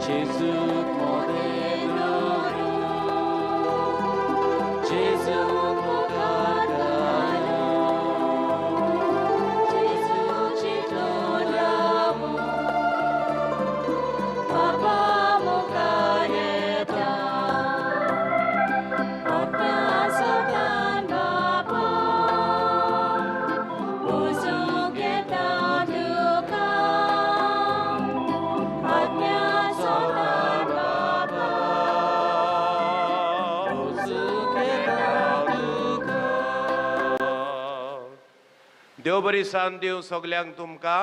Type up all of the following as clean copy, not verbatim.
जेजूक मोदें धरून जेजूक मुखार घालून जेजू चिंतून रावून बापा मुखार येता आत्म्या सोतान बापा उजूंक येता तुका आत्म्या सोतान बापा उजूंक येता तुका. देव बरी सांत दिवं सगल्यांक तुमकां.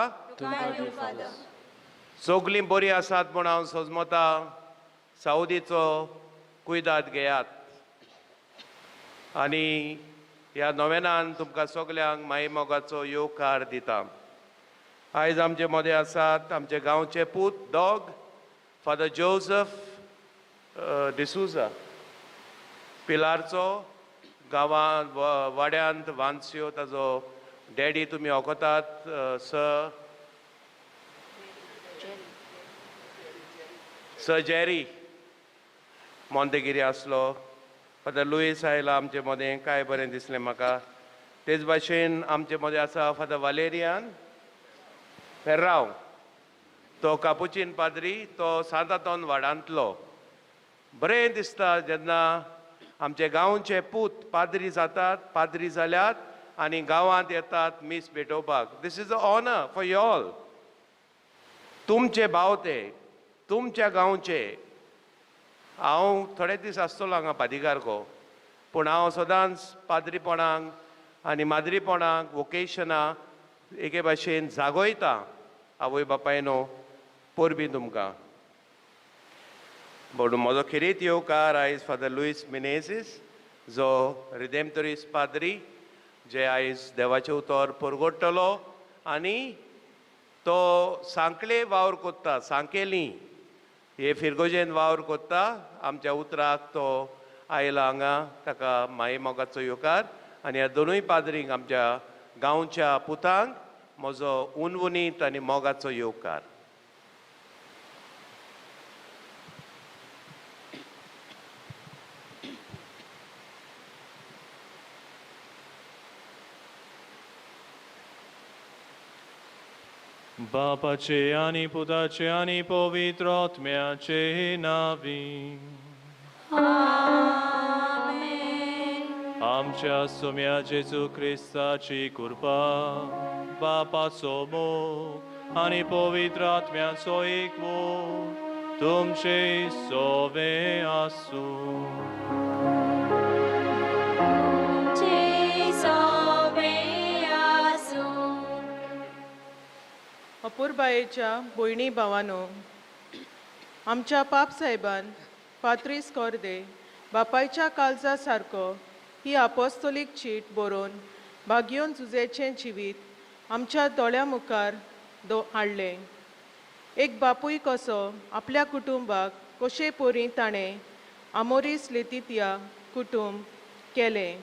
सगलीं बरीं आसात म्हूण हांव सजमता. सावदीचो कुयदाद घेयात आनी ह्या नोवेनान तुमकां सगल्यांक माई मोगाचो येवकार दिता. आयज आमचे मदें आसात आमचे गांवचे पूत दोग, फादर जोजफ डिसूजा, पिलारचो गांवांत वाड्यांत वानस्यो ताजो डॅडी तुमी वखतात, सर जेरी मोंतेगिरी आसलो. फादर लुईस आयला आमचे मदें, काय बरें दिसलें म्हाका. तेच भाशेन आमचे मदें आसा फादर वालेरियान फेर्रांव, तो कापुचीन पाद्री, तो सांत आंतोन वाडांतलो. बरें दिसता जेन्ना आमचे गांवचे पूत पाद्री जातात, पाद्री जाल्यात आनी गांवांत येतात मीस भेटोवपाक. This is a honour for you all. तुमचे भाव ते, तुमच्या गांवचे. हांव थोडे दीस आसतलो हांगा पादिगारको, पूण हांव सदांच पाद्रीपणाक आनी माद्रीपणाक वोकेशनां एके भाशेन जागयता. आवय बापायनो परबीं तुमकां. पूण म्हजो खेरीत येवकार आयज फादर लुईस मिनेझीस, जो रिदेमतरीस पाद्री, जे आयज देवाचें उतर परगडटलो आनी तो सांकळे वावर कोत्ता, सांकेली हे फिरगोजेन वावर कोत्ता. आमच्या उतराक तो आयला हांगा, ताका माई मोगाचो येवकार. आनी ह्या दोनूय पाद्रींक, आमच्या गांवच्या पुतांक म्हजो उनवुनीत आनी मोगाचो येवकार. बापाचे आनी पुताचे आनी पवित्र आत्म्याचे नावी. आमेन. आमच्या सोम्या जेजू क्रिस्ताची कृपा, बापाचो मोग आनी पवित्र आत्म्याचो एकवट तुमचे सोवे आसूं. तुमचे सोवे आसूं. अपुरबायेच्या भयणी भावानो, आमच्या पापसाहेबान पात्रीस कोर्दे बापायच्या काळजा सारको ही आपोस्तोलीक चीट बरोवन भाग्योन जुजेचें जिवीत आमच्या दोळ्या मुखार हाडलें. एक बापूय कसो आपल्या कुटुंबाक कशे परी ताणें आमोरीस लेतितिया कुटुंब केलें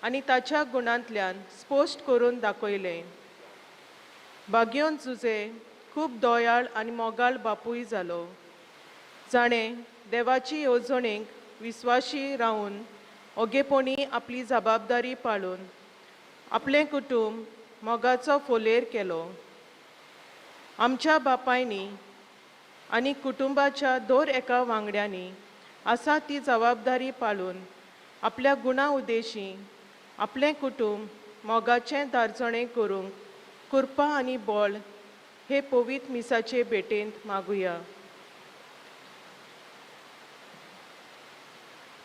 आनी ताच्या गुणांतल्यान स्पश्ट करून दाखयलें. भाग्योन जुजे खूब दयाळ आनी मोगाळ बापूय जालो, जाणें देवाची येवजणेक विस्वाशी रावून ओगेपणी आपली जबाबदारी पाळून आपलें कुटुंब मोगाचो फोलेर केलो. आमच्या बापायनी आनी कुटुंबाच्या दर एका वांगड्यांनी आसा ती जबाबदारी पाळून आपल्या गुणा उद्देशी आपलें कुटुंब मोगाचें दारजणें करूंक कृपा आनी बळ हे पवित्र मिसाचे भेटेंत मागुया.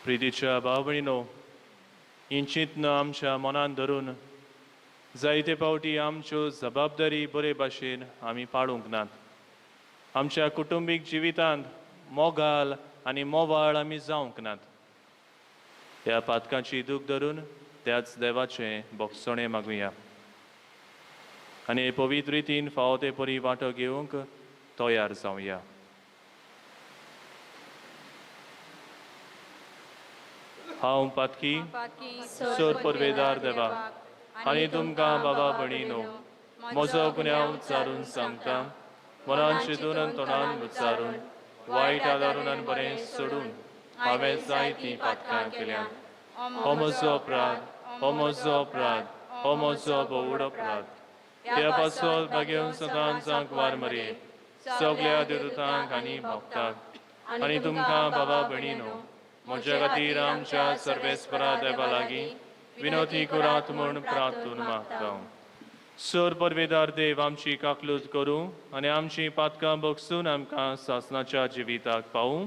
प्रितीच्या भाव भयणीनो, ही चिंतना आमच्या मनान धरून जायते फावटी आमच्यो जबाबदारी बरे भाशेन आमी पाळूंक नात. आमच्या कुटुंबीक जिवितांत मोगाल आनी मोवाळ आमी जावंक नात. ह्या पातकांची दूख धरून त्याच देवाचें बोगसणें मागुया आनी पवित्र रितीन फावो ते परी वांटो घेवंक तयार जावया. हांव पातकी सर परवेदार देवा आनी तुमकां बाबा भणीनो म्हजो गुन्यांव उच्चारून सांगता, मनान चिंतून आनी तोंडान उच्चारून वायट आदारून आनी बरें सोडून हांवें जायतीं पातकां केल्यांत. हो म्हजो अपराध, हो म्हजो अपराध, हो म्हजो भोवड अपराध. त्या पासत भागेवन सदांच वार मरे सगल्या देवदूतांक आनी भक्तांक आनी तुमकां बाबा भयणीनो म्हज्या खातीर आमच्या सर्वेस्परा देवा लागीं विनोती करात म्हूण प्रार्थून मागता. सर परवेदार देव आमची काकलूत करूं आनी आमची पातकां बगसून आमकां सासनाच्या जिविताक पावूं.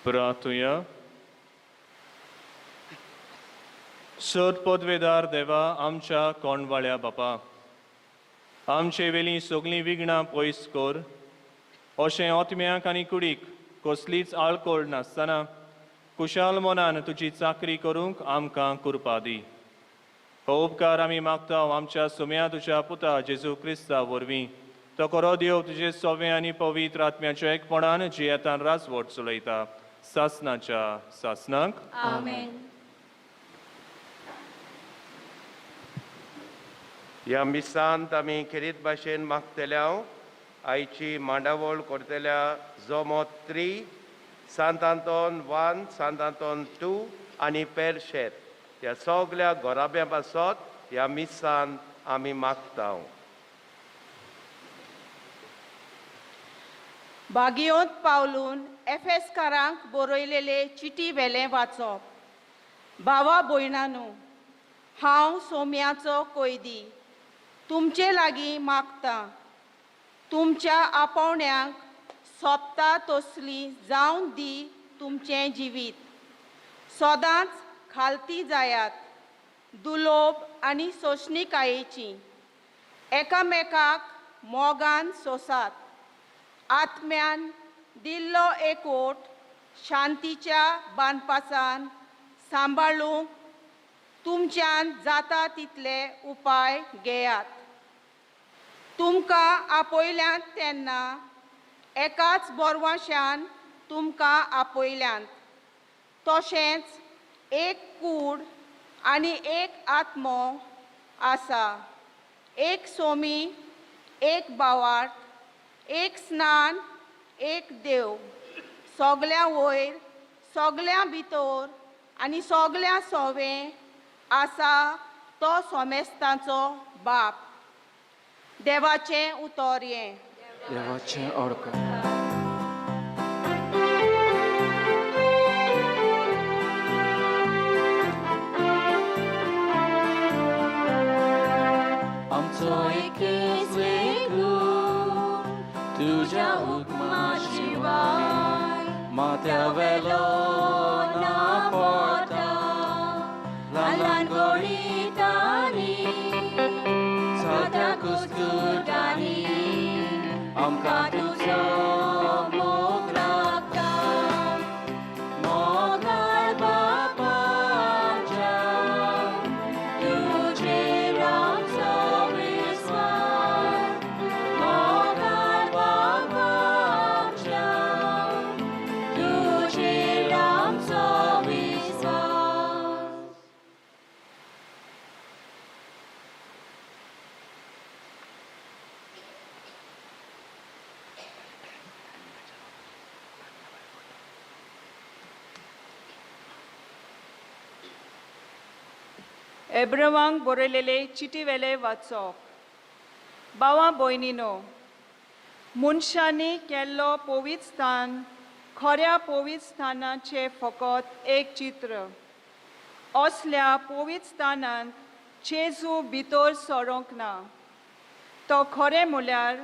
प्रार्थुया. सर पदवेदार देवा आमच्या कोंडवाळ्या बापा, आमचे वेलीं सगळीं विघ्नां पयस कर, अशें ओतम्याक आनी कुडीक कसलीच आळकोळ नासतना कुशाल मनान तुजी चाकरी करूंक आमकां कृपा दी. हो उपकार आमी मागता आमच्या सुम्या तुज्या पुता जेजू क्रिस्ता वरवीं. तो करो देव तुजे सोवे आनी पवित्र आत्म्याच्या एकपणान जियेतान राजवट चलयता सासनाच्या सासनाक. आमेन. ह्या मिसांत आमी खेरीत भाशेन मागतल्या आयची मांडावळ करतल्या जोमो 3, सांत आंतोन 1, सांत आंतोन 2 आनी पेरशेत ह्या सगल्या घराब्यां पासत ह्या मिसान आमी मागता. बागियोंत पावलून एफएसकारांक बरयलेले चिटी वेलें वाचप. भावा भयणानू, हांव सोम्याचो कोयदी तुमचे लागीं मागता, तुमच्या आपोवण्यांक सोंपता तसली जावन दी तुमचें जिवीत. सदांच खालती जायात दुलोब आनी सोंसणीकायेची, एकामेकाक मोगान सोसात. आत्म्यान दिल्लो एकवट शांतीच्या बांदपासान सांबाळूंक तुमच्यान जाता तितले उपाय घेयात. तुमकां आपयल्यांत तेन्ना एकाच बोरवाशान तुमकां आपयल्यांत, तशेंच एक कूड आनी एक आत्मो आसा, एक सोमी, एक बावार्थ, एक स्नान, एक देव, सगल्यां वयर, सगल्यां भितर आनी सगल्यां सोवें आसा तो सोमेस्तांचो बाप. देवाचें उतर हें. देवाचें ओडकार. आमचो एकच लेगून तुज्या हुकमा शिवाय माथ्या वेलो ना पडटा, ल्हान ल्हान गोळितांनी साद्या कुस्कुटांनी आमकां तुजो मोग लागता. मोगाळ बापा आमच्या, तुजेर आमचो विस्वास. मोगाळ बापा आमच्या, तुजेर आमचो विस्वास. एब्रवांक बरयलेले चिटी वेले वाचप. बावा भयणीनो, मनशांनी केल्लो पवित्र स्थान खऱ्या पवित्र स्थानाचें फकत एक चित्र. असल्या पवित्र स्थानांत जेजू भितर सरोंक ना. तो खरें म्हळ्यार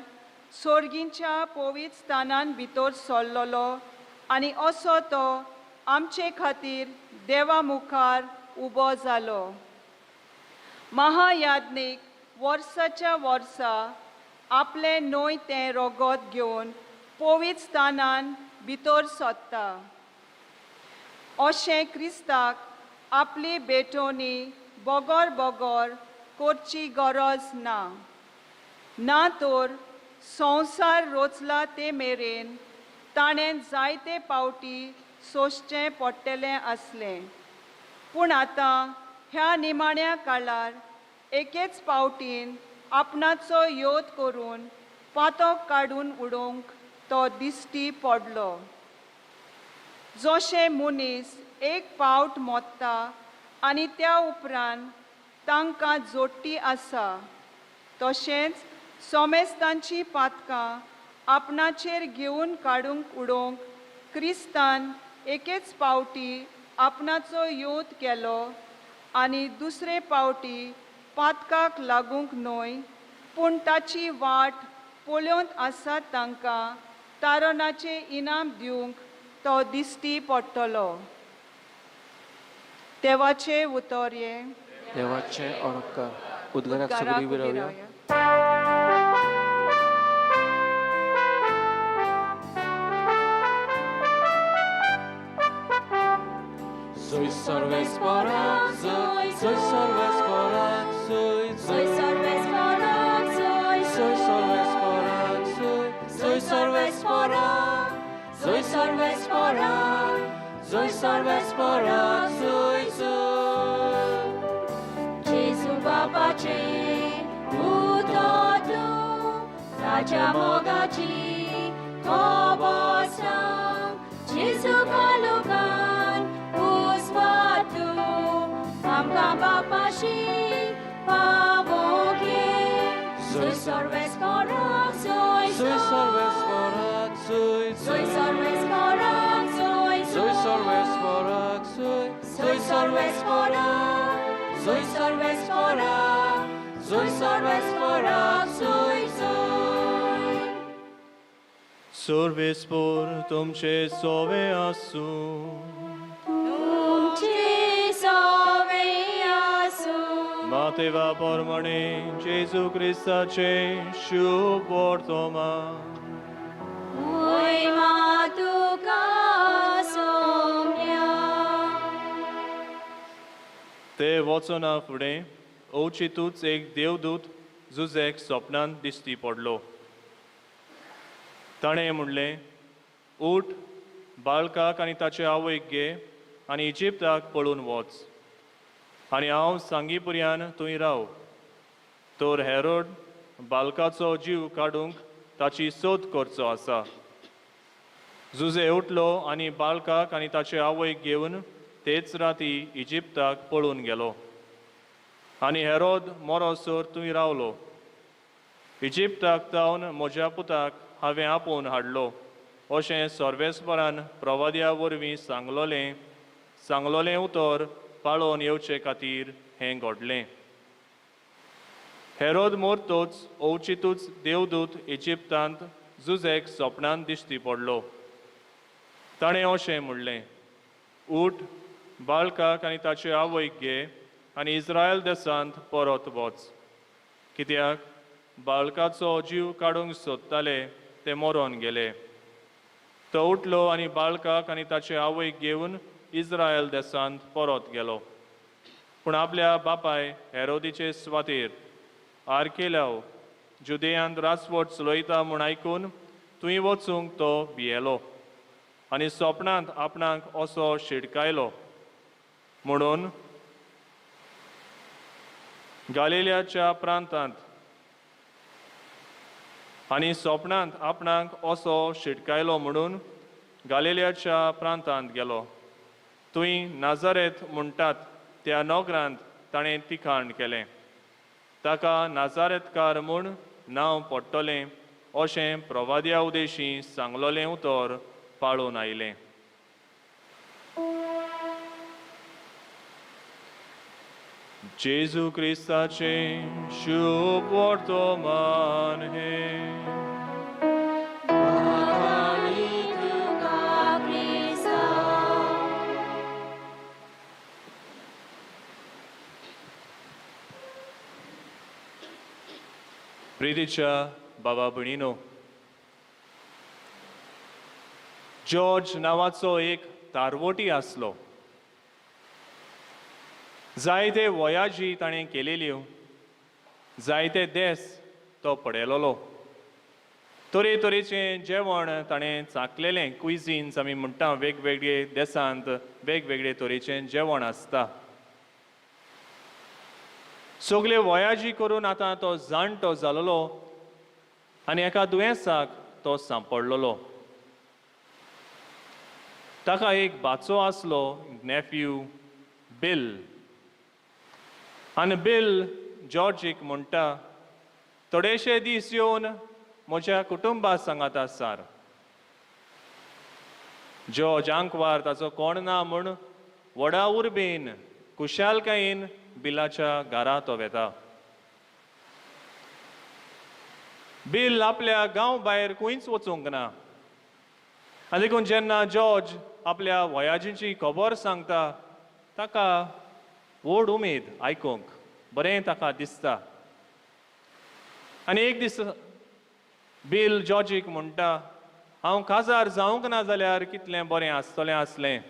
सोर्गींच्या पवित्र स्थानांत भितर सरलेलो आनी असो तो आमचे खातीर देवा मुखार उबो जालो. महायाज्ञीक वर्साच्या वर्सा आपलें न्हय तें रगत घेवन पवित्र स्थानान भितर सरता. अशें क्रिस्ताक आपली भेटवणी बगर बगर करची गरज ना. ना तर संवसार रचला ते मेरेन ताणें जायते पावटी सोंसचें पडटलें आसलें. पूण आतां ह्या निमाण्या काळार एकेच पावटीन आपणाचो योद करून पातक काडून उडोवंक तो दिश्टी पडलो. जशें मनीस एक पावट मोत्ता आनी त्या उपरांत तांकां जोडटी आसा, तशेंच सोमेस्तांची पातकां आपणाचेर घेवन काडूंक उडोवंक क्रिस्तान एकेच पावटी आपणाचो योद केलो आनी दुसरे पावटी पातकाक लागूंक न्हय, पूण ताची वाट पळोवंत आसात तांकां तारणाचें इनाम दिवंक तो दिश्टी पडटलो. देवाचें उतर हें. देवाचें ओडकार. उद्गाराक सगळीं उद्गाराक उबी रावया. रावया. Soy sarvesparak, soy, soy sarvesparak, soy, Soy sarvesparak, soy, soy sarvesparak, soy, soy sarvesparak, soy sarvesparak, soy sarvesparak, soy, soy. Jesu बापाचें उतर तूं, ताच्या मोगाची खबर सांग. जेजू कालोखान उस्वात तूं, आमकां बापाशी पावोवंक ये. Soy sarvesparak, soy, Soy sarvesparak, soy, Soy sarvesparak, soy, soy sarvesparak, soy, soy sarvesparak, soy sarvesparak, soy sarvesparak, soy, soy. सर्वेस्पोर तुमचे सोवे आसूं. तुमचे सोवे आसूं. मातेवा परमणे जेजू क्रिस्ताचे शुभ वर्तमान. ते वचना फुडें अवचितूच एक देवदूत जुजेक सपनांत दिश्टी पडलो. ताणें म्हणलें, उठ, बाळकाक आनी ताचे आवयक घे आनी इजिप्ताक पळून वच आनी हांव सांगी पर्यान थंय राव. तर हेरोड बालकाचो जीव काडूंक ताची सोद करचो आसा. जुजे उठलो आनी बालकाक आनी ताचे आवयक घेवन तेच राती इजिप्ताक पळून गेलो आनी हेरोद मरोसर थंय रावलो. इजिप्ताक तावन म्हज्या पुताक हांवें आपोवन हाडलो अशें सर्वेस्परान प्रवाद्या वरवीं सांगलोलें सांगलोलें उतर पाळोवन येवचे खातीर हें घडलें. हेरोद मरतोच अवचितूच देवदूत इजिप्तांत जुजेक सपनांत दिश्टी पडलो. ताणें अशें म्हणलें, उठ, बाळकाक आनी ताचे आवयक घे आनी इस्रायल देशांत परत वच, कित्याक बाळकाचो जीव काडूंक सोदताले ते मरोन गेले. तो उठलो आनी बाळकाक आनी ताचे आवयक घेवन इस्रायल देशांत परत गेलो. पूण आपल्या बापाय हेरोदीचे सुवातेर आर्केलाव जुदेयांत राजवट चलयता म्हूण आयकून थंय वचूंक तो भियेलो आनी सपनांत आपणाक असो शिडकायलो म्हणून गालिलियाच्या प्रांतांत आनी सपनांत आपणाक असो शिडकायलो म्हणून गालिलियाच्या प्रांतांत गेलो. थंय नाजारेत म्हणटात त्या नगरांत ताणें तिखाण केलें. ताका नाजारेतकार म्हूण नांव पडटलें अशें प्रवाद्या उदेशी सांगलोलें उतर पाळून आयलें. जेजू क्रिस्ताचें शुभ वर्तमान हें. तुका क्रिस्ता. प्रितीच्या बाबा भयणीनो, जॉर्ज नांवाचो एक तारवोटी आसलो. जायते वयाजी ताणें केलेल्यो, जायते देस तो पडयलोलो, तरेतरेचें जेवण ताणें चाकलेलें. क्विझिन्स आमी म्हणटा, वेगवेगळे देसांत वेगवेगळे तरेचें जेवण आसता. सगळे वयाजी करून आतां तो जाणटो जालोलो आनी एका दुयेंसाक तो सांपडलोलो. ताका एक भाचो आसलो, नेफ्यू बील. आनी बील जॉर्जीक म्हणटा, थोडेशे दीस येवन म्हज्या कुटुंबा सांगाता सार. जॉर्ज आंकवार ताचो कोण ना म्हूण व्हडा उर्बेन खुशालकायेन बिलाच्या घरा तो वेता. बील आपल्या गांव भायर खंयच वचूंक ना आनी देखून जेन्ना जॉर्ज आपल्या वयाजींची खबर सांगता ताका व्हड उमेद आयकूंक बरें ताका दिसता. आनी एक दीस बील जॉर्जीक म्हणटा, हांव काजार जावंक ना जाल्यार कितलें बरें आसतलें आसलें,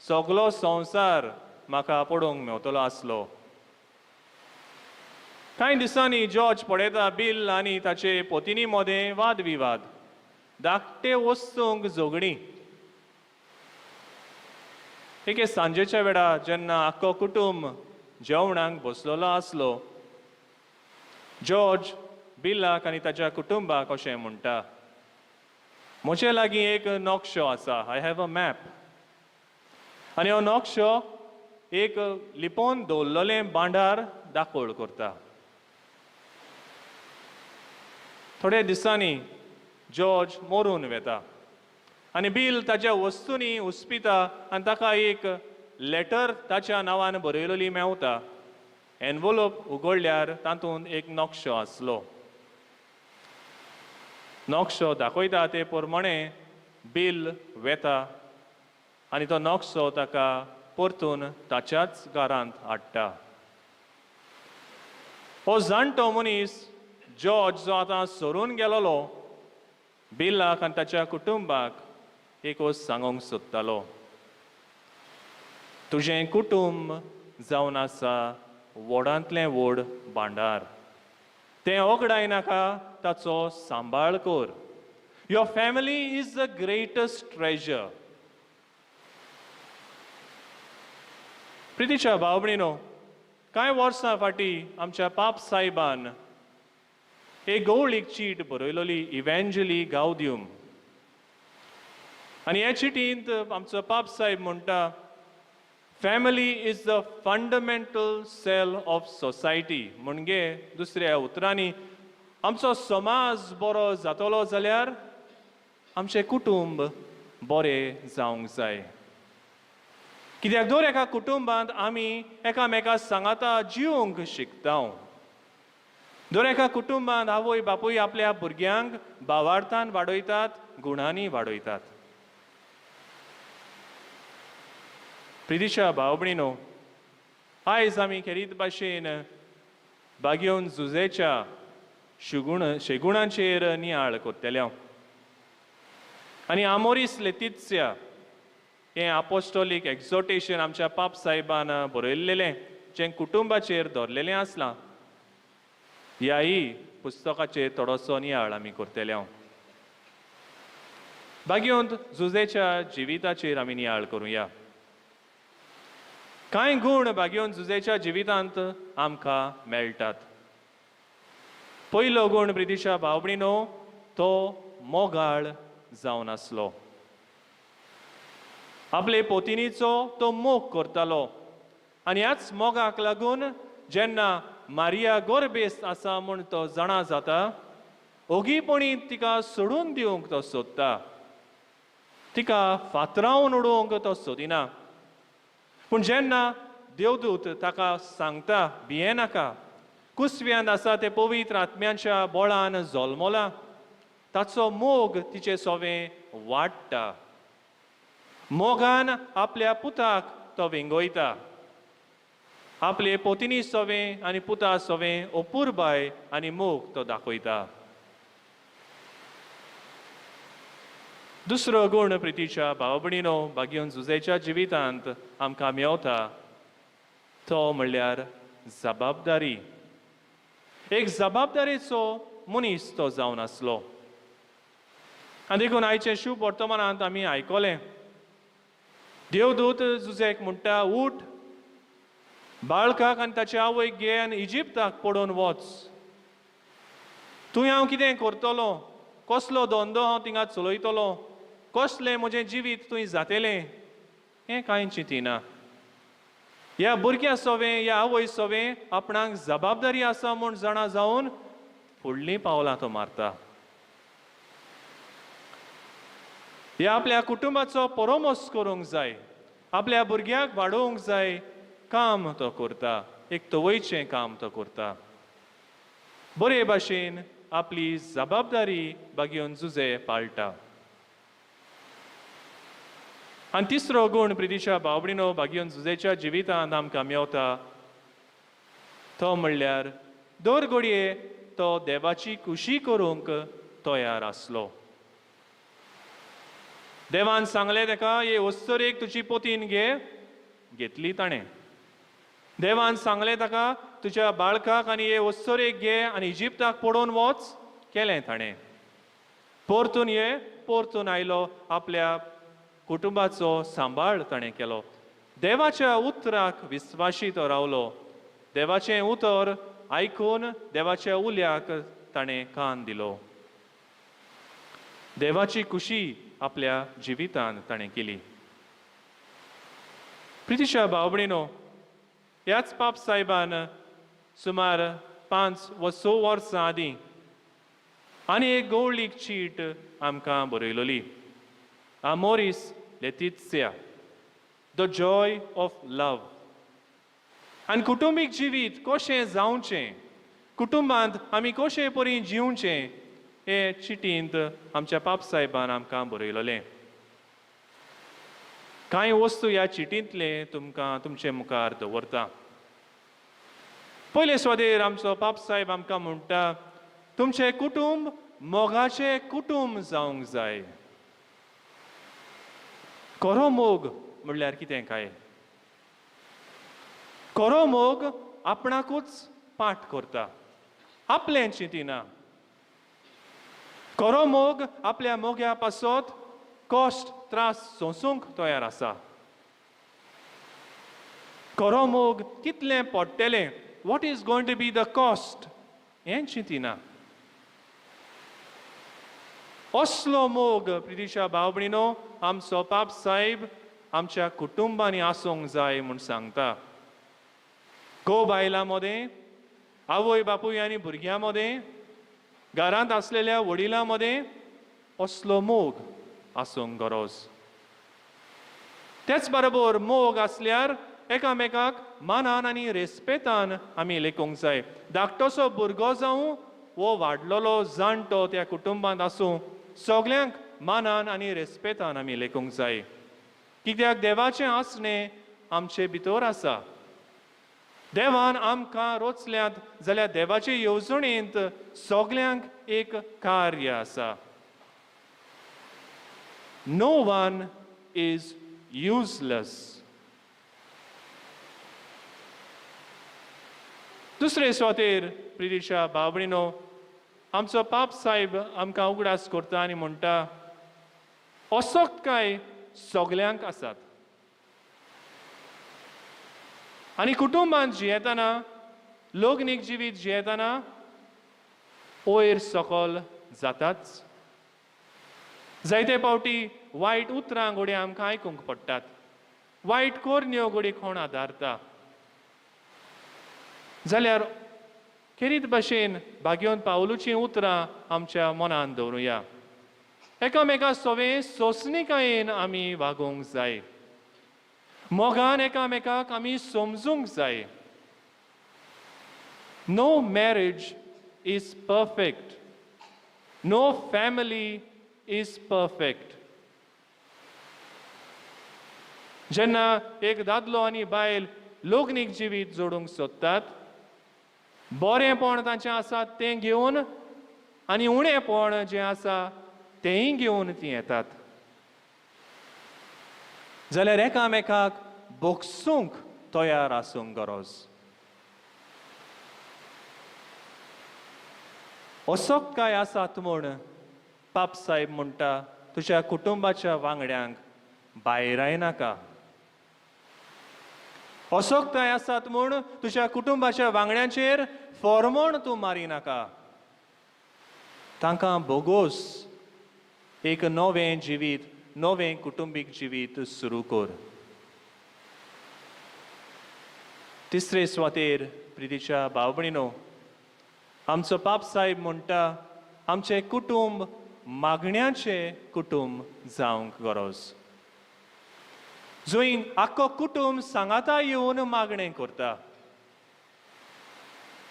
सगलो संवसार म्हाका पडोवंक मेवतलो आसलो. कांय दिसांनी जॉर्ज पळयता बील आनी ताचे पोतिनी मदें वादविवाद, धाकटे वस्तूंक झगडीं. एके सांजेच्या वेळार जेन्ना आख्खो कुटुंब जेवणाक बसलेलो आसलो, जॉर्ज बिलाक आनी ताच्या कुटुंबाक अशें म्हणटा, म्हजे लागीं एक नकशो आसा, I have a map. आनी हो नकशो एक लिपोवन दवरलेलें भांडार दाखोवळ करता. थोड्या दिसांनी जॉर्ज मरून वेता आनी बील ताच्या वस्तूंनी उस्पिता आनी ताका एक लेटर ताच्या नांवान बरयलेली मेवता. एनवलोप उगडल्यार तातूंत एक नकशो आसलो. नकशो दाखयता ते प्रमाणे बील वेता आनी तो नकशो ताका परतून ताच्याच घरांत हाडटा. हो जाणटो मनीस जॉर्ज जो आतां सरून गेलोलो बिलाक आनी ताच्या कुटुंबाक एक वस्त सांगूंक सोदतालो, तुजें कुटुंब जावन आसा व्हडांतलें व्हड भांडार. तें ओगडाय नाका, ताचो सांबाळ कर. Your family is the greatest treasure. प्रितीच्या भाव भयणीनो, कांय वर्सां फाटीं आमच्या पाप साहेबान एक गवळीक चीट बरयलोली, इव्हँजली गावदियम. आनी हे चिटींत आमचो पाप साहेब म्हणटा, family is the fundamental cell of society. म्हणजे दुसऱ्या उतरांनी, आमचो समाज बरो जातलो जाल्यार आमचें कुटुंब बरें जावंक जाय. कित्याक दर एका कुटुंबांत आमी एकामेका सांगाता जिवंक शिकता. दर एका कुटुंबांत आवय बापूय आपल्या भुरग्यांक भावार्थान वाडयतात, गुणांनी वाडयतात. प्रितीच्या भाव भयणीनो, आयज आमी खेरीत भाशेन बागेवन जुजेच्या शेगुणाचेर नियाळ करतले आनी आमोरीस लेतित्या हें आपोस्टोलीक एक्झॉर्टेशन आमच्या पाप साहेबान बरयल्लेलें, जें कुटुंबाचेर दवरलेलें आसलां, ह्याय पुस्तकाचेर थोडोसो नियाळ आमी करतले. बागेवंत जुजेच्या जिविताचेर आमी नियाळ करुया. कांय गूण बागेवन जुजेच्या जिवितांत आमकां मेळटात. पयलो गूण प्रितीच्या भाव भयणीनो, तो मोगाळ जावन आसलो. आपले पोतिनीचो तो मोग करतालो आनी ह्याच मोगाक लागून जेन्ना मारिया गोरबेस्त आसा म्हूण तो जाणा जाता, ओगीपणी तिका सोडून दिवंक तो सोदता, तिका फातरावन उडोवंक तो सोदिना. पूण जेन्ना देवदूत ताका सांगता, भियेनाका, कुसव्यांत आसा ते पवित्र आत्म्यांच्या बळान जल्मला, ताचो मोग तिचे सोवें वाडटा. मोगान आपल्या पुताक तो वेंगयता. आपले पोतिनी सोवें आनी पुता सोवें अपुरबाय आनी मोग तो दाखयता. दुसरो गूण प्रितीच्या भाव भयणीनो बागेवन जुजेच्या जिवितांत आमकां मेवता तो म्हणल्यार जबाबदारी. एक जबाबदारेचो मनीस तो जावन आसलो. आनी देखून आयचें शुभ वर्तमानांत आमी आयकलें, देवदूत जुजेक म्हणटा, उठ, बाळकाक आनी ताचे आवयक घे आनी इजिप्ताक पडोवन वच. तूं हांव कितें करतलो, कसलो धंदो हांव थिंगा चलयतलो, कसलें म्हजें जिवीत तुवें जातलें, हें कांय चिंतिना. ह्या भुरग्यां सोवें, ह्या आवय सोवें आपणाक जबाबदारी आसा म्हूण जाणा जावन फुडलीं पावलां तो मारता. ह्या आपल्या कुटुंबाचो परोमोस करूंक जाय, आपल्या भुरग्याक वाडोवंक जाय, काम तो करता, एक तवयचें काम तो करता. बरे भाशेन आपली जबाबदारी बागेवन जुजे पाळटा. आनी तिसरो गूण प्रितीच्या भाव भयणीनो बागेवन जुजेच्या जिवितांत आमकां मेवता तो म्हणल्यार दर घडये तो देवाची खुशी करूंक तयार आसलो. देवान सांगलें ताका, हे अस्तरेक तुजी पोतीन घे, घेतली ताणें. देवान सांगलें ताका, तुज्या बाळकाक आनी हे अस्तरेक घे आनी इजिप्ताक पडोवन वच, केलें ताणें. परतून ये, परतून आयलो, आपल्या कुटुंबाचो सांबाळ ताणें केलो. देवाच्या उतराक विस्वाशी तो रावलो. देवाचें उतर आयकून देवाच्या उल्याक ताणें कान दिलो. देवाची खुशी आपल्या जिवितान ताणें केली. प्रितीच्या भाव भयणीनो, ह्याच पाप साहेबान सुमार 5 वा 6 वर्सां आदीं आनी एक गवळीक चीट आमकां बरयलोली, Amoris Laetitia, the joy of love. आनी कुटुंबीक जिवीत कशें जावचें, कुटुंबांत आमी कशें परी जिवचें, हे चिटींत आमच्या पाप साहेबान आमकां बरयलोलें. कांय वस्तू ह्या चिटींतले तुमकां तुमचे मुखार दवरता. पयले स्वादेर आमचो पाप साहेब आमकां म्हणटा, तुमचें कुटुंब मोगाचें कुटुंब जावंक जाय. खरो मोग म्हणल्यार कितें काय? खरो मोग आपणाकूच पाठ करता, आपलें चिंतिना. खरो मोग आपल्या मोग्या पासत कश्ट त्रास सोंसूंक तयार आसा. खरो मोग कितलें पडटलें, what is going to be the cost, हें चिंतिना. असलो मोग प्रितीच्या भाव भयणीनो आमचो पाप साहेब आमच्या कुटुंबांनी आसूंक जाय म्हूण सांगता. घोव बायलां मदें, आवय बापूय आनी भुरग्यां मदें, घरांत आसलेल्या वडिलां मदें असलो मोग आसूंक गरज. तेच बरोबर मोग आसल्यार एकामेकाक मानान आनी रेस्पेतान आमी लेखूंक जाय. धाकटोसो भुरगो जावं वो वाडलेलो जाणटो त्या कुटुंबांत आसूं, सगल्यांक मानान आनी रेस्पेतान आमी लेखूंक जाय. कित्याक देवाचें आसणें आमचे भितर आसा. देवान आमकां रोचल्यात जाल्यार देवाचे येवजणेंत सगल्यांक एक कार्य आसा. No one is useless. दुसरे सुवातेर प्रितीच्या भावणीनो आमचो पाप साहेब आमकां उगडास करता आनी म्हणटा, असोच काय सगल्यांक आसात. आनी कुटुंबांत जियेतना, लग्नीक जिवीत जियेतना वयर सकल जाताच. जायते फावटी वायट उतरां घडये आमकां आयकूंक पडटात, वायट करण्यो घडये कोण आदारता. जाल्यार खेरीत भाशेन भाग्योन पावलूचीं उतरां आमच्या मनान दवरुया. एकामेका सवे सोंसणिकायेन आमी वागोवंक जाय, मोगान एकामेकाक आमी समजूंक जाय. No marriage is perfect, no family is perfect. जेन्ना एक दादलो आनी बायल लग्नीक जिवीत जोडूंक सोदतात, बरेंपण तांचें आसा तें घेवन आनी उणेंपण जें आसा तेंय घेवन तीं येतात. जाल्यार एकामेकाक बोगसूंक तयार आसूंक गरज. असोच काय आसात म्हूण पाप साहेब म्हणटा, तुज्या कुटुंबाच्या वांगड्यांक भायरायनाका. असोकताय आसात म्हूण तुज्या कुटुंबाच्या वांगड्यांचेर फॉर्मोण तूं मारिनाका. तांकां बोगोस एक नवें जिवीत, नवें कुटुंबीक जिवीत सुरू कर. तिसरे सुवातेर प्रितीच्या भाव भयणीनो आमचो पाप साहेब म्हणटा, आमचें कुटुंब मागण्याचें कुटुंब जावंक गरज. जंय आख्खो कुटुंब सांगाता येवन मागणें करता,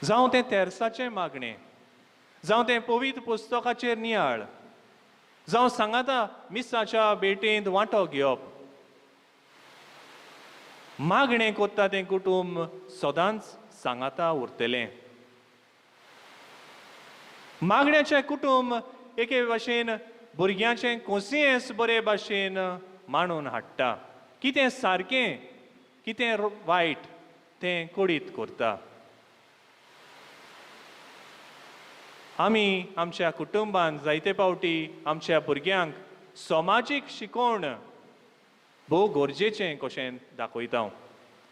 जावं तें तेर्साचें मागणें, जावं तें पवित्र पुस्तकाचेर नियाळ, जावं सांगाता मिसाच्या भेटेंत वांटो घेवप, मागणें करता तें कुटुंब सदांच सांगाता उरतलें. मागण्याचें कुटुंब एके भाशेन भुरग्यांचें कोसियेंस बरे भाशेन मांडून हाडटा. कितें सारकें कितें वायट तें कोडीत करता. आमी आमच्या कुटुंबान जायते फावटी आमच्या भुरग्यांक समाजीक शिकवण भोव गरजेचें कशें दाखयता.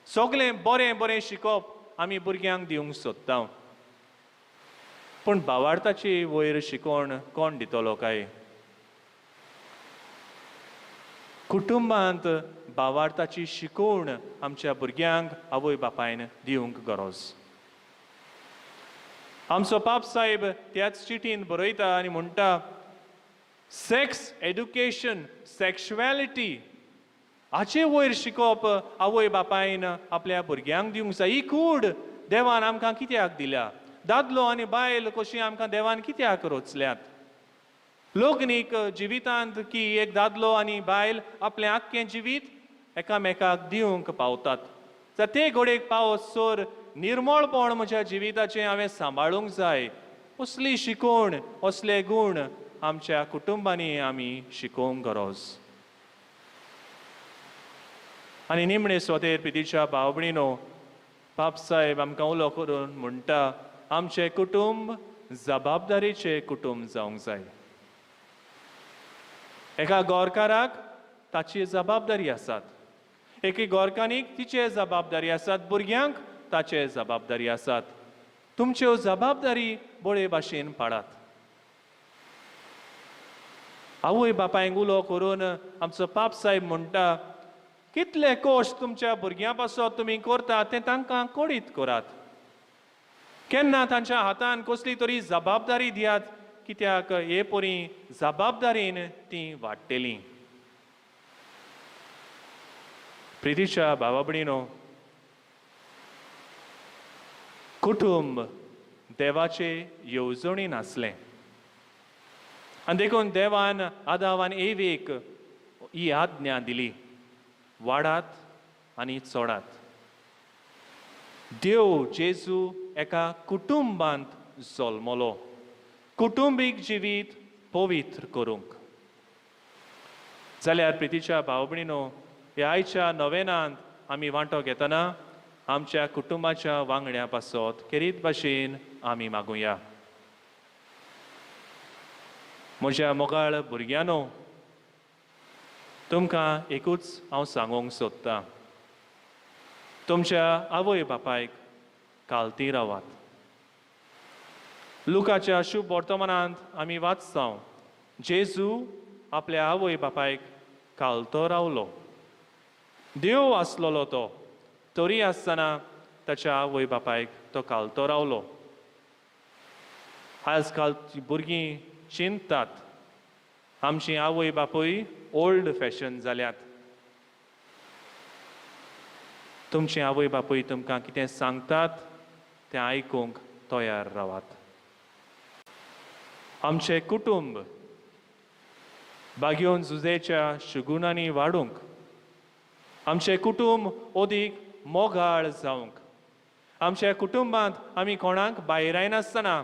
सगळें बरें बरें शिकप आमी भुरग्यांक दिवंक सोदता, पूण भावार्थाची वयर शिकवण कोण दितलो काय? कुटुंबांत भावार्थाची शिकवण आमच्या भुरग्यांक आवय बापायन दिवंक गरज. आमचो पाप साहेब त्याच चिटीन बरयता आनी म्हणटा, सेक्स एड्युकेशन, सेक्शुएलिटी हाचे वयर शिकोवप आवय बापायन आपल्या भुरग्यांक दिवंक जाय. ही कूड देवान आमकां कित्याक दिल्या? दादलो आनी बायल कशी आमकां देवान कित्याक रोचल्यात? लग्नीक जिवितांत की एक दादलो आनी बायल आपलें आख्खें जिवीत एकामेकाक दिवंक पावतात. जाल्यार ते घोडेक पावस सर निर्मळपण म्हज्या जिविताचें हांवें सांबाळूंक जाय. असली शिकवण, असले गूण आमच्या कुटुंबांनी आमी शिकोवंक गरज. आनी निमणे सुवातेर प्रितीच्या भाव भयणीनो पाप साहेब आमकां उलो करून म्हणटा, आमचें कुटुंब जबाबदारीचें कुटुंब जावंक जाय. एका गोरकाराक ताची जबाबदारी आसात, एके गोरकानीक तिचे जबाबदारी आसात, भुरग्यांक ताचे जबाबदारी आसात. तुमच्यो जबाबदारी बरे भाशेन पाळात. आवय बापायक उलो करून आमचो पाप साहेब म्हणटा, कितले कश्ट तुमच्या भुरग्यां पासत तुमी करतात तें तांकां कळीत करात. केन्ना तांच्या हातान कसली तरी जबाबदारी दियात, कित्याक हे परी जबाबदारीन ती वाडटली. प्रितीच्या भावा भयणीनो, कुटुंब देवाचे येवजणीन आसलें आनी देखून देवान आदाव आनी एवेक ही आज्ञा दिली, वाडात आनी चडात. देव जेजू एका कुटुंबांत जल्मलो, कुटुंबीक जिवीत पवित्र करूंक. जाल्यार प्रितीच्या भाव भयणीनो, ह्या आयच्या नवेनांत आमी वांटो घेतना आमच्या कुटुंबाच्या वांगड्या पासत खेरीत भाशेन आमी मागुया. म्हज्या मोगाळ भुरग्यांनो, तुमकां एकूच हांव सांगूंक सोदतां, तुमच्या आवय बापायक कालती रावात. लुकाच्या शुभ वर्तमानांत आमी वाचता, जेजू आपल्या आवय बापायक कालतो रावलो. देव आसलेलो तो, तरी आसतना ताच्या आवय बापायक तो कालतो रावलो. आज काल भुरगीं चिंततात आमची आवय बापूय ओल्ड फॅशन जाल्यात. तुमची आवय बापूय तुमकां कितें सांगतात तें आयकूंक तयार रावात. आमचें कुटुंब बागयोन जुजेच्या शुगुनांनी वाडूंक, आमचें कुटुंब अदीक मोगाळ जावंक, आमच्या कुटुंबांत आमी कोणाक भायरायनासतना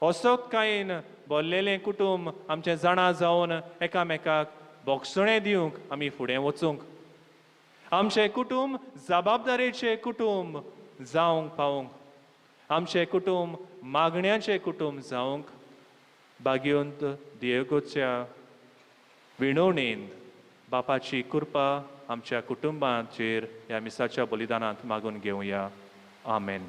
असोकायेन भरलेलें कुटुंब आमचें जाणा जावन एकामेकाक बोगसणें दिवंक आमी फुडें वचूंक, आमचें कुटुंब जबाबदारेचें कुटुंब जावंक पावूंक, आमचें कुटुंब मागण्याचें कुटुंब जावंक बागयोंत दियेगोच्या विणवणेन बापाची कृपा आमच्या कुटुंबाचेर ह्या मिसाच्या बलिदानांत मागून घेवया. आमेन.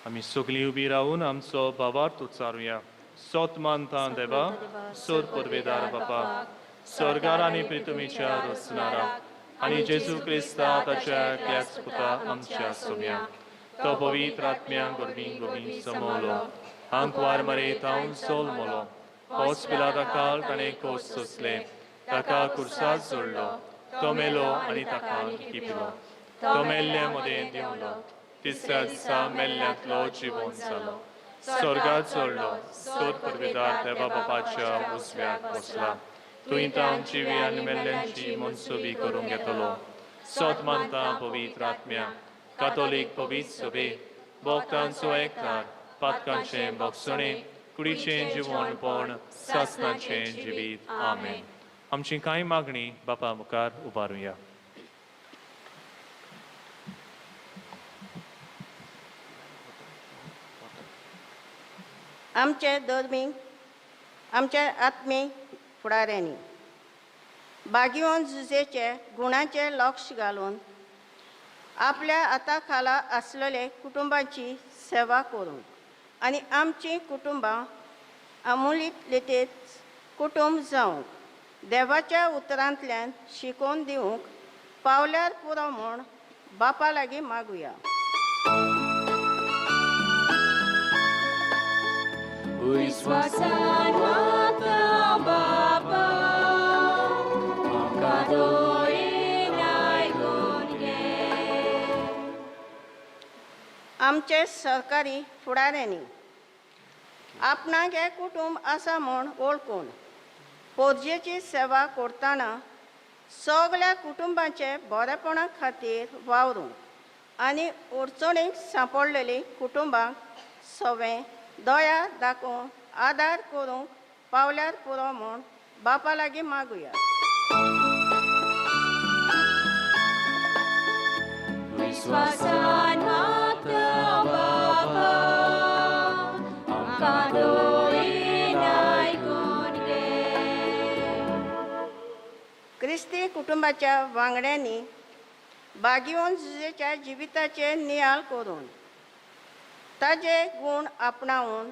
आमी सगळीं उबी रावून आमचो भावार्थ उच्चारुया. सोत मानता देवा, सोर पुर्वेदार बापा, स्वर्गार आनी पृथ्वीच्या रचणारा आनी जेजू क्रिस्ता ताच्या एकल्याच पुता आमच्या सोम्या, तो पवित्र आत्म्या गोरवीं गोरवीं समवलो, आंकवार मरे तावन सोलमलो, पोस पिलाता काल ताणें कोस सोंसले, ताका कुर्सात जोडलो, तो मेलो आनी ताका किपलो, तो मेल्ल्या मदें देंवलो, तिसऱ्या दिसा मेल्ल्यांतलो जिवोन जालो, स्वर्गात चडलो, सोद पुर्वेदार देवा बापाच्या उजव्याक बसला, तुवें तावन जिवी आनी मेल्ल्यांची मनसुबी करूंक येतलो. सोद मानता पवित्र आत्म्या, कातोलीक पवित्र सभे, भक्तांचो एकचार, पातकांचें भोगसणें, कुडीचें जिवणपण, सासनाचें जिवीत. आमेन. आमची कांय मागणी बापा मुखार उबारुया. आमचे धर्मीक, आमच्या आत्मीक फुडाऱ्यांनी बागयोन जुजेचे गुणाचे लक्ष घालून आपल्या हाता खाला आसलेले कुटुंबाची सेवा करूंक आनी आमचीं कुटुंबां आमुलीत लेतेच कुटुंब जावंक देवाच्या उतरांतल्यान शिकोवन दिवंक पावल्यार पुरो म्हूण बापा लागीं मागुया. विश्वासान मागता बापा, आमकां दोळेन आयकून घे. आमचे सरकारी फुडाऱ्यांनी आपणाक हें कुटुंब आसा म्हूण वळखून पोरजेची सेवा करतना सगळ्या कुटुंबाचे बरेपणा खातीर वावरूंक आनी अडचणीक सांपडलेली कुटुंबांक सवें दया दाखोवन आदार करूंक पावल्यार पुरो म्हूण बापा लागीं मागुया. विश्वासान मागता बाबा, आमकां दोळीन आयकून घे. क्रिस्ती कुटुंबाच्या वांगड्यांनी बागिवन जुजेच्या जिविताचे नियाळ करून ताजे गूण आपणावन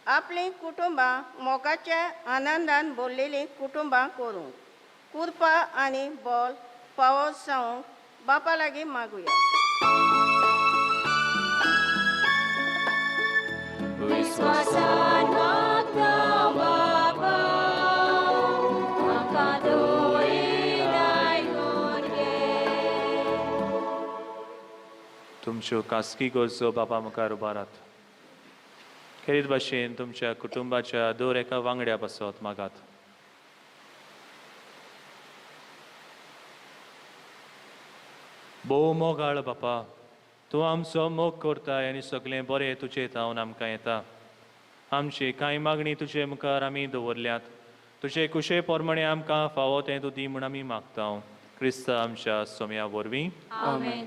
आपलीं कुटुंबां मोगाच्या आनंदान भरलेलीं कुटुंबां करूंक कृपा आनी बल फावो जावंक बापा लागीं मागुया. विश्वासान मागता बाबा, आमकां दोळीन आयकून घे. तुमच्यो खासगी गरजो बापा मुखार उबारात. खेरीत भाशेन तुमच्या कुटुंबाच्या दर एका वांगड्या पासत मागात. भोव मोगाळ बापा, तूं आमचो मोग करताय आनी सगळें बरें तुजे थावन आमकां येता. आमची कांय मागणी तुजे मुखार आमी दवरल्यात. तुजे कुशे प्रमाणे आमकां फावो तें तूं दी म्हूण आमी मागता. क्रिस्ता आमच्या सोम्या वरवीं. आमेन.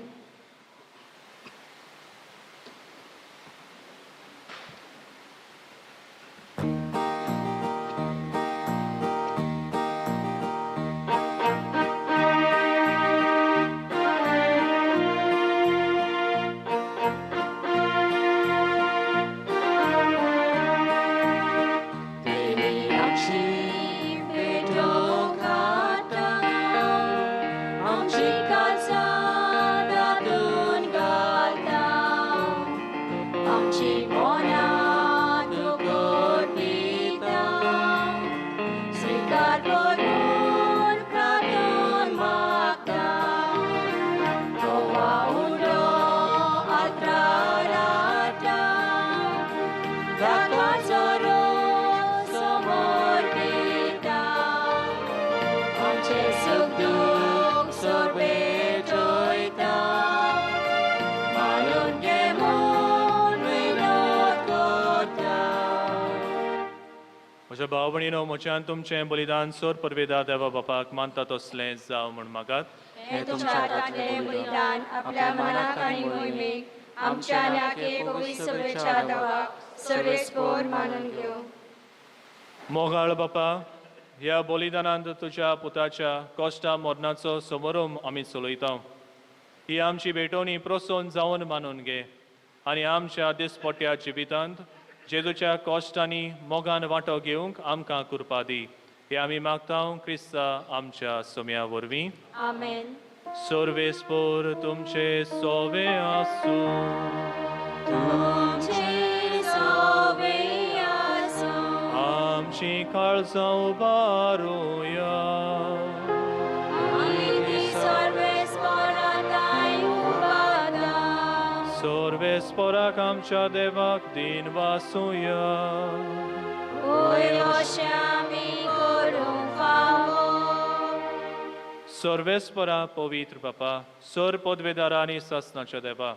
म्हज्या भाव भयणीनो, म्हज्यान तुमचें बलिदान सोर परवेदा देवा बापाक मानता तसलें जावं म्हूण मागात. हें तुमच्या हातांतलें बलिदान आपल्या मनाक आनी मोहिमेक आमच्या आनी आखे पवित्र सभेच्या देवाक सर्वेस्पोर मानून घेवं. मोगाळ बापा, ह्या बलिदानांत तुज्या पुताच्या कश्टा मरणाचो समारोम आमी चलयता. ही आमची भेटवणी प्रसन्न जावन मानून घे आनी आमच्या दिसपट्ट्या जिवितांत जेजूच्या कश्टांनी मोगान वांटो घेवंक आमकां कृपा दी. हे आमी मागता क्रिस्ता आमच्या सोम्या वरवीं. आमेन. सर्वेस्पोर तुमचे सोवे आसूं. तुमचे सोवे आसूं. आमची काळजां उबारुया. सर्वेस्पोराक आमच्या देवाक दिन वासुया. सर्वेस्पोरा पवित्र बापा, सर्व पदवेदारा आनी सासनाच्या देवा,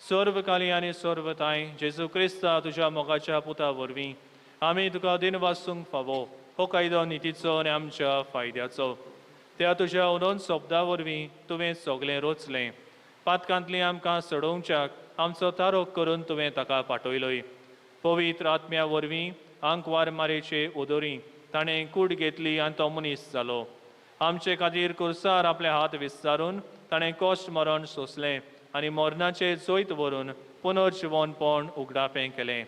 सर्वकाली आनी सर्वताय जेजू क्रिस्ता तुज्या मोगाच्या पुता वरवीं आमी तुका दिन वासूंक फावो हो कायदो नितीचो आनी आमच्या फायद्याचो. त्या तुज्या उलोवन शब्दा वरवीं तुवें सगळें रोचलें. पातकांतली आमकां सोडोवच्याक आमचो तारोक करून तुवें ताका पाठयलोय. पवित्र आत्म्या वरवीं आंकवार मारेचे ओदोरी ताणें कूड घेतली आनी तो मनीस जालो. आमचे खातीर कुर्सार आपले हात विस्तारून ताणें कश्ट मरण सोंसलें आनी मरणाचें जैत व्हरून पुनर्जिवनपण उगडापें केलें.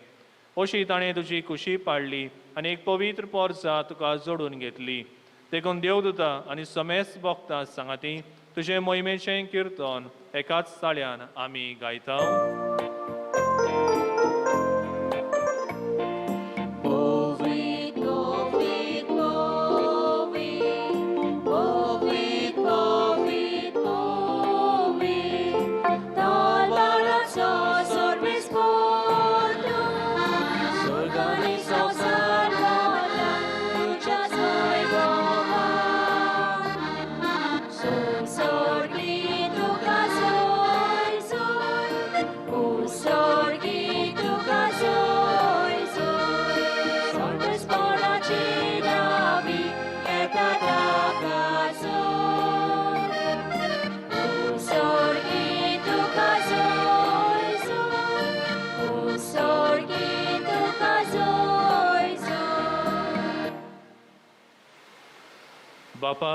अशी ताणें तुजी कुशी पाडली आनी एक पवित्र पोरसा तुका जोडून घेतली. देखून देवदूता आनी समेस्त भक्तां सांगाती तुजें मोहिमेचें किर्तन एकाच ताळ्यान आमी गायता. बापा,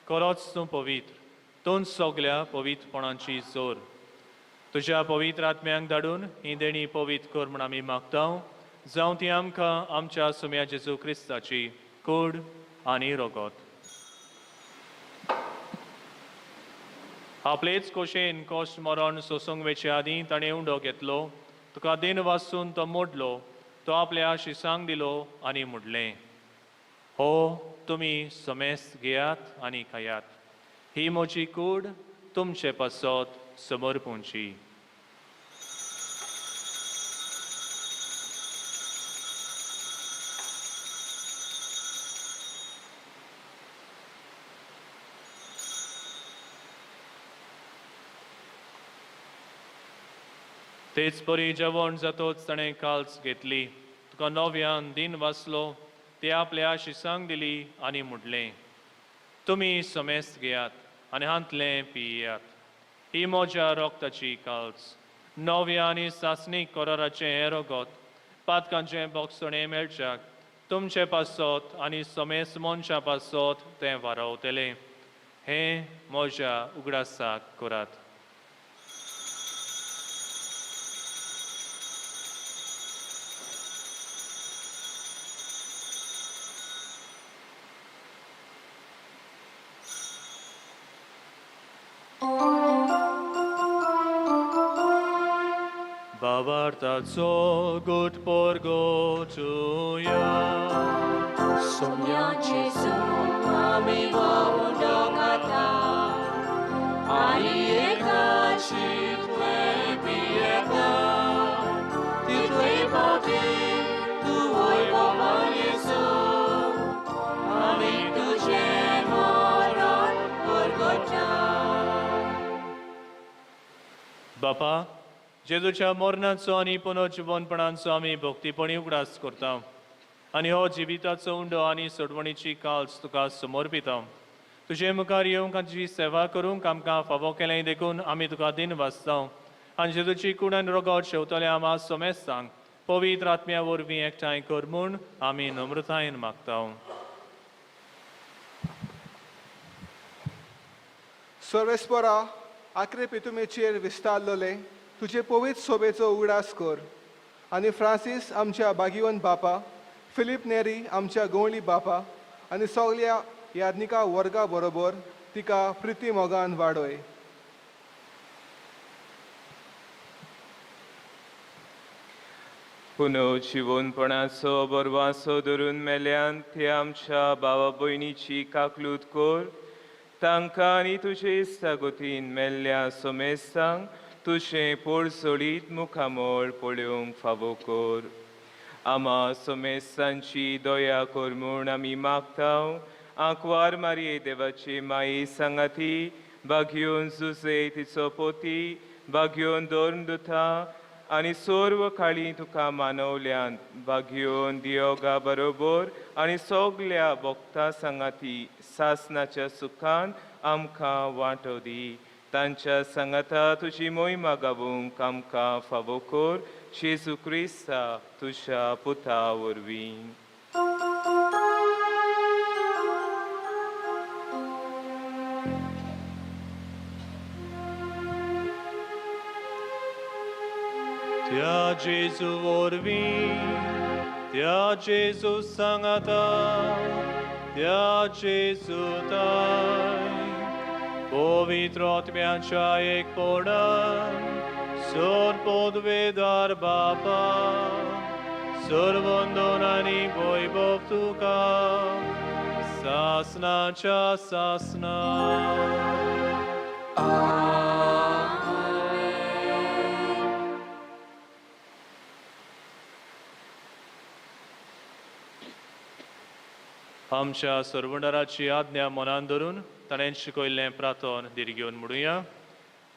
खरोच तूं पवित्र, तूं सगल्या पवित्रपणाची जोर. तुज्या पवित्र आत्म्यांक धाडून ही देणी पवित्र कर म्हूण आमी मागता, जावं ती आमकां आमच्या सुम्या जेजू क्रिस्ताची कूड आनी रगत. आपलेच खोशेन कश्ट मरण सोसूंक वेचे आदीं ताणें उंडो घेतलो, तुका दिन वासून तो मोडलो, तो आपल्या शिसांक दिलो आनी म्हणलें, हो तुमी समेस्त घेयात आनी खायात, ही म्हजी कूड तुमचे पासत समर्पूंची. तेच परी जेवण जातोच ताणें काल्स घेतली, तुका नव्यान दिन वाचलो, ते आपल्या शिसांक दिली आनी म्हणलें, तुमी समेस्त घेयात आनी हांतलें पियात, ही म्हज्या रक्ताची काल्स, नव्या आनी सासणीक कराराचें हें रगत पातकांचें बोगसणें मेळच्याक तुमचे पासत आनी समेस्त मनशां पासत तें वारावतलें. हें म्हज्या उगडासाक करात. भावार्थाचो गुट परगोचुया. सोम्या जेजू आमी उंडो खाता आनी एकाची तुवें पियेता, तितले फावटी तूं वैभव जेजू आमी तुजें मरण परगटा. बापा, जेजूच्या मरणाचो आनी पुनर्जिवनपणाचो आमी भक्तीपणी उगडास करता आनी हो जिविताचो उंडो आनी सोडवणीची काल्स तुका समर्पिता. तुजे मुखार येवंक आनी तुजी सेवा करूंक आमकां फावो केलें देखून आमी तुका दिन वाचता आनी जेजूची कूड आनी रगत शेवतले आमा समेस्तांक पवित्र आत्म्या वरवीं एकठांय कर म्हूण आमी नम्रतायेन मागता. सर्वेस्परा, आक्रे पितुमेचेर विस्तारलेले तुजे पवित्र सोबेचो उगडास कर आनी फ्रांसीस आमच्या बागिवन बापा, फिलीप नेरी आमच्या गवळी बापा आनी सगल्या यादनिका वर्गा बरोबर तिका प्रिती मोगान वाडय. पुनर्जिवनपणाचो बरवासो धरून मेल्यान ते आमच्या भावा भयणीची काकलूत कर, तांकां आनी तुजे इश्टागतीन मेल्ल्या समेस्तांक तुजें पोळसोळीत मुखामळ पळोवंक फावो कर. आमा समेस्तांची दया कर म्हूण आमी मागता. आंकवार मारये देवाची माई सांगाती, बागयोन जुजे तिचो पोती, बागयोन धर्मदुता आनी सर्व काळी तुका मानवल्यान, बागयोन दियोगा बरोबर आनी सगल्या भक्ता सांगाती सासनाच्या सुखान आमकां वांटो दी. तांच्या सांगाता तुजी मोहिमा गावूंक आमकां फावो कर, जेजू क्रिस्ता तुज्या पुता वरवीं. त्या जेजू वरवीं, त्या जेजू सांगाता, त्या जेजू ताय पवित्र आत्म्याच्या एकपणान सर पदवेदार बापा, सर्वंदन आनी वैभव तुका सासनाच्या सासना. आमच्या सर्वंडराची आज्ञा मनान धरून ताणें शिकयल्लें प्रार्थन धीर घेवन म्हणुया.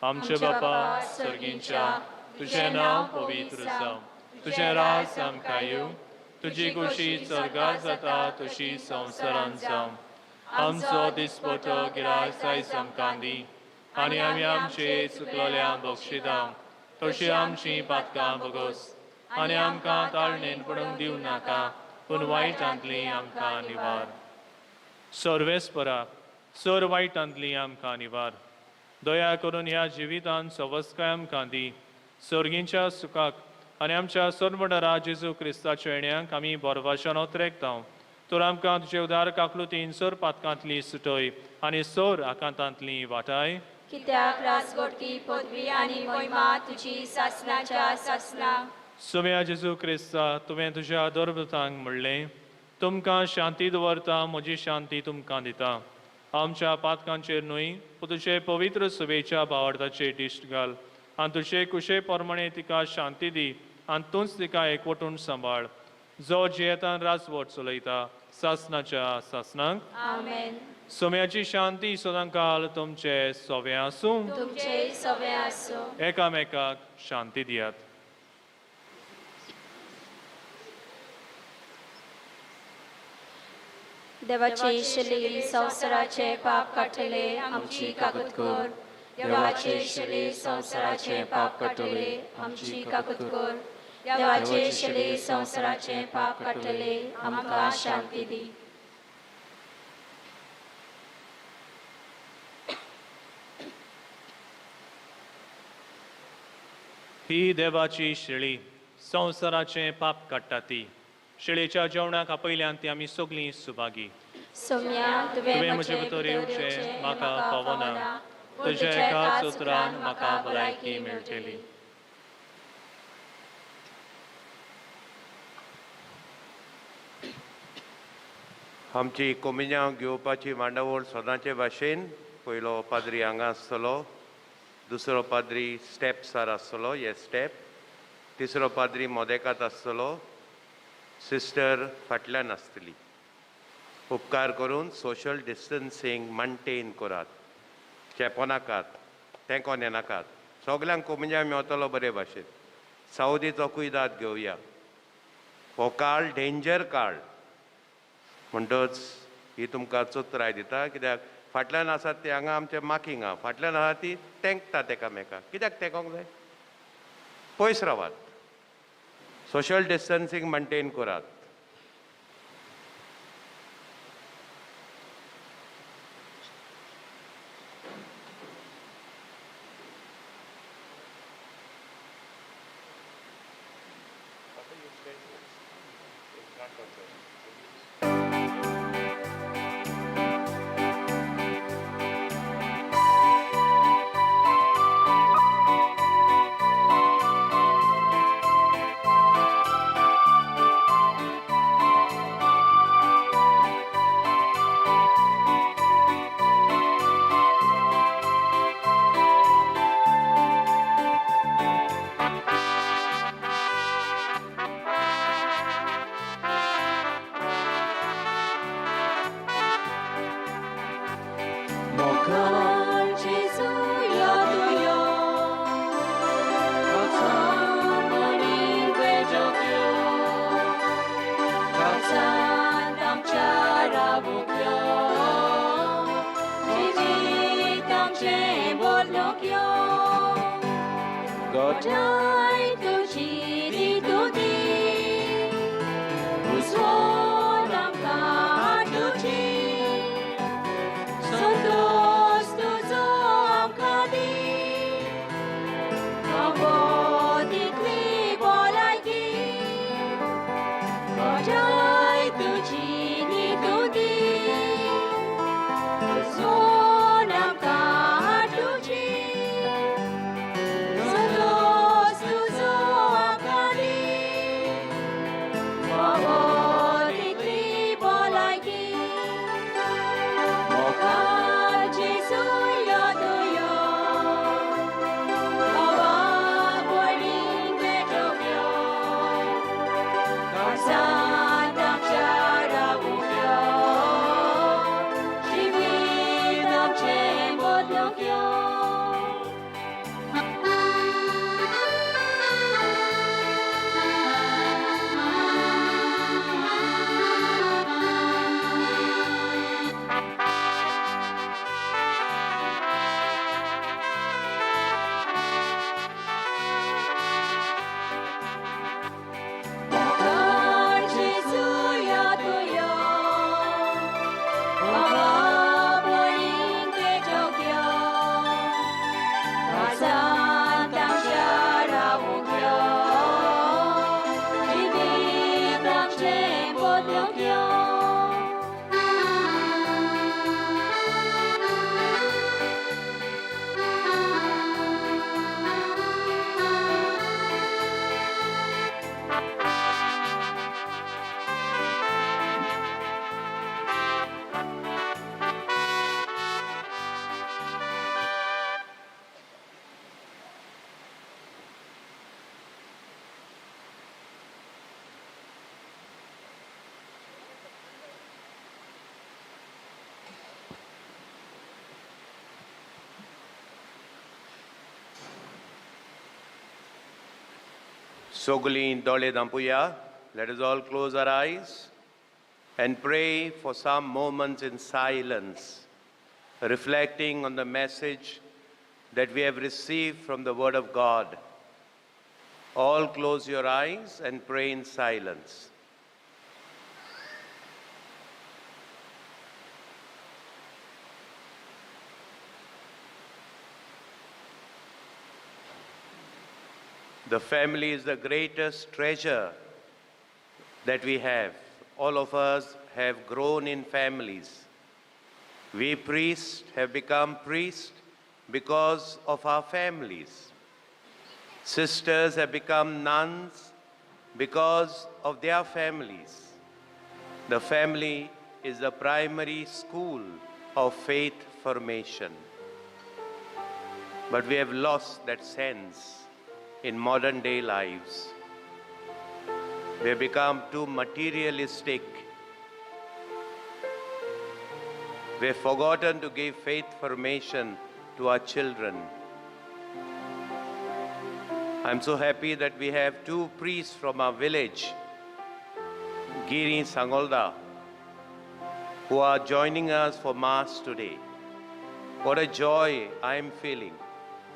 आमचे बापा सर्गींच्या, तुजें नांव पवित्र जावं, तुजें राज आमकां येवं, तुजी खोशी स्वर्गार जाता तशी संवसारांत जावं. आमचो दिसपटो गिरास आयज आमकां दी आनी आमी आमचे चुकलोल्यांक बक्षिता तशी आमची पातकां बगोस आनी आमकां ताळणेन पडूंक दिवं नाका, पूण वायटांतली आमकां निवार. सर्वेस्परा सर वायटांतली आमकां निवार. दया करून ह्या जिवितान सवस्काय आमकां दी. सर्गींच्या सुखाक आनी आमच्या सर्वडरा जेजू क्रिस्ताच्या येण्याक आमी बरवाशान ओतरेकता. तर आमकां तुजे उदार काकलुतीन सर पातकांतली सुटय आनी सर आकांतांतली वाटाय. कित्याक राजवटकी पदवी आनी महिमा तुजी सासनाच्या सासना. सुम्या जेजू क्रिस्ता, तुवें तुज्या दर्भतांक म्हणलें, तुमकां शांती दवरता, म्हजी शांती तुमकां दिता. आमच्या पातकांचेर न्हय पूण तुजे पवित्र सभेच्या भावार्थाचेर दिश्ट घाल आनी तुजे कुशे प्रमाणे तिका शांती दी आनी तूंच तिका एकवटून सांबाळ, जो जियेतान राजवट चलयता सासनाच्या सासनाक. आमेन. सोम्याची शांती सदांकाल तुमचे सोवे आसूं. तुमचे सवे आसूं. एकामेकाक शांती दियात. देवाचे शली संवसाराचे पाप काडटले आमची काकूत कर. देवाचे शली संवसाराचे पाप काडटले आमची काकूत कर. देवाचे शली संवसाराचे पाप काडटले आमकां शांती दी. ही देवाची शेळी संवसाराचें पाप काडटा ती. शेळेच्या जेवणाक आपयल्यान ती आमी सगळीं सुभागी. सोम्या, तुवें म्हजे भितर येवचें म्हाका फावना, तुज्या एकाच उतरान म्हाका भलायकी मेळटली. आमची कोमिन्यांव घेवपाची मांडावळ सदांचे भाशेन, पयलो पाद्री हांगा आसतलो, दुसरो पाद्री स्टेप्सार आसतलो, हे स्टेप, तिसरो पाद्री मोदेकात आसतलो, सिस्टर फाटल्यान आसतली. उपकार करून सोशल डिस्टन्सींग मेनटेन करात, चेपो नाकात, तेंकोन येनाकात. सगल्यांक कोमिन्यांव मेवतलो बरे भाशेन. सावदीचो कुयदाद घेवया. हो काळ डेंजर काळ, म्हणटच ही तुमकां चतुराय दिता. कित्याक फाटल्यान आसात ती हांगा आमचे मार्कींग आहा, फाटल्यान आसा ती तेंकतात एकामेकाक. कित्याक तेंकोंक जाय? पयस रावात, सोशल डिस्टन्सींग मेनटेन करात. Santos सगलीं दोळे धांपुया. Let us all close our eyes and pray for some moments in silence, reflecting on the message that we have received from the Word of God. All close your eyes and pray in silence. The family is the greatest treasure that we have. All of us have grown in families. We priests have become priests because of our families. Sisters have become nuns because of their families. The family is the primary school of faith formation. But we have lost that sense in modern day lives. We have become too materialistic. We have forgotten to give faith formation to our children. I'm so happy that we have two priests from our village, Giri Sangolda, who are joining us for Mass today. What a joy I am feeling.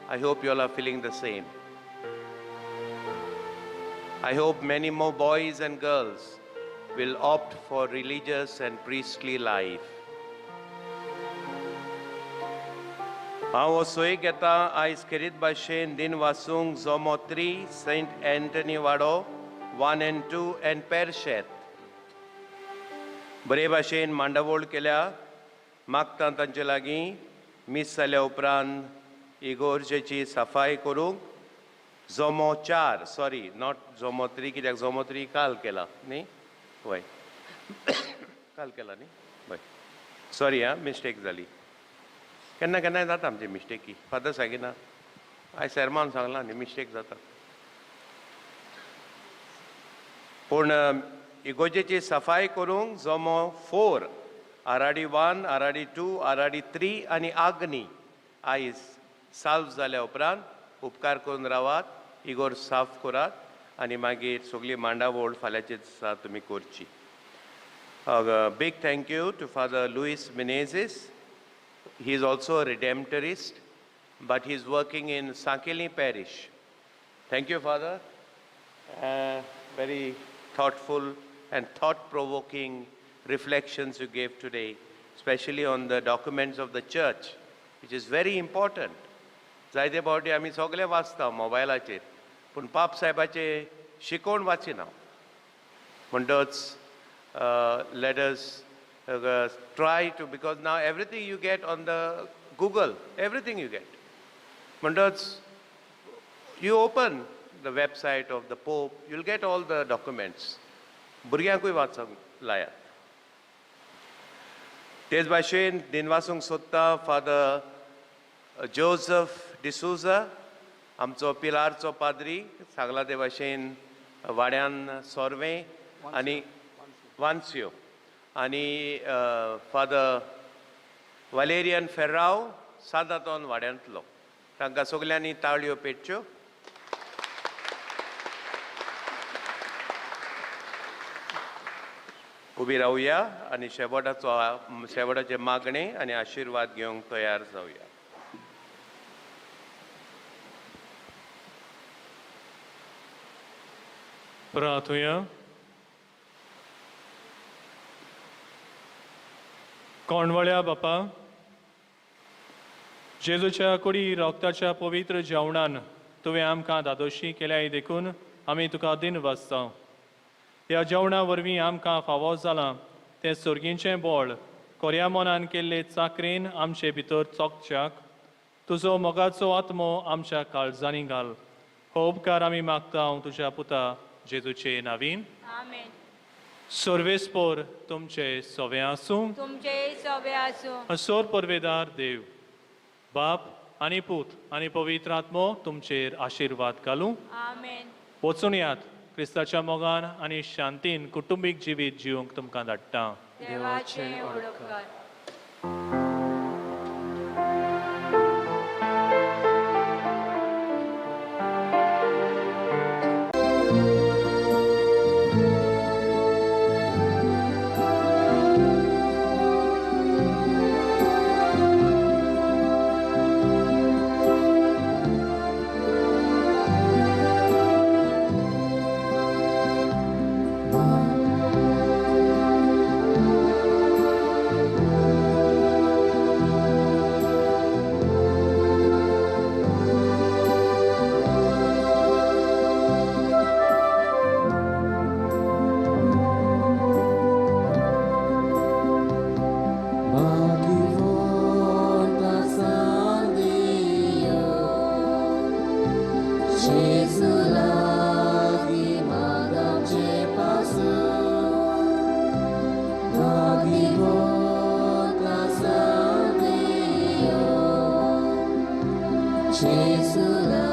I hope you all are feeling the same. I hope many more boys and girls will opt for religious and priestly life. हांव हो सोय घेता आयज खेरीत भाशेन दिन वासूंक जोमो 3 Saint Anthony वाडो 1 and 2 and पेरशेत बरे भाशेन मांडावळ केल्या. मागता तांचे लागीं मीस जाल्या उपरांत इगोर्जेची सफाय करूंक जोमो 4, सॉरी not जोमो 3, कित्याक जोमो 3 काल केला न्ही, वय काल केला न्ही, वय सॉरी आं, मिस्टेक जाली. केन्ना केन्नाय जाता आमची मिस्टेकी, फादर सांगिना, आयज सेरमान सांगलां न्ही, मिस्टेक जाता. पूण इगोर्जेची सफाय करूंक जोमो 4, आराडी 1, आराडी 2, आराडी 3 आनी आग्नी आयज साल्व जाल्या उपरांत उपकार करून रावात, इगोर साफ करात आनी मागीर सगळी मांडावळ फाल्यांचे दिसा तुमी करची. Big thank you to Father Luis Menezes. He is also a Redemptorist, but he is working in Sanquelim Parish. Thank you, Father. Very thoughtful and thought-provoking reflections you gave today, especially on the documents of the church, which is very important. जायते फावटी आमी सगळे वाचता मोबायलाचेर, पूण पाप साहेबाचे शिकोवन वाचिना. म्हणटच let us try to, because now everything you get on the Google, everything you get. म्हणटच you open the website of the Pope, you'll get all the documents. भुरग्यांकूय वाचूंक लायात. तेच भाशेन दिनवासूंक सोदता फादर जोजफ डिसुजा, आमचो पिलारचो पाद्री, सांगला ते भाशेन वाड्यान सोर्वे आनी वानस्यो, आनी फादर वालेरियन फेर्राव सादातोन वाड्यांतलो. तांकां सगल्यांनी ताळयो पेटच्यो. उबी रावया आनी शेवटाचो शेवटाचें मागणें आनी आशिर्वाद घेवंक तयार जावया. प्रार्थुया. कोणवळ्या बापा, जेजूच्या कुडी रोगताच्या पवित्र जेवणान तुवें आमकां दादोशी केल्याय देखून आमी तुका दिन वाचता. ह्या जेवणा वरवीं आमकां फावो जालां तें सर्गींचें बळ कोऱ्या मनान केल्ले चाकरेन आमचे भितर चोकच्याक तुजो मोगाचो आत्मो आमच्या काळजांनी घाल. हो उपकार आमी मागता तुज्या पुता जेजूचे नावीन. आमेन. सर्वेस्पोर तुमचे सवे आसूं, तुमचे सवे आसूं. असोर परवेदार देव बाप आनी पूत आनी पवित्र आत्मो तुमचेर आशिर्वाद घालूं. आमेन. वचून यात क्रिस्ताच्या मोगान आनी शांतीन कुटुंबीक जिवीत जिवंक तुमकां धाडटा. देवाचे उपकार. जेजू.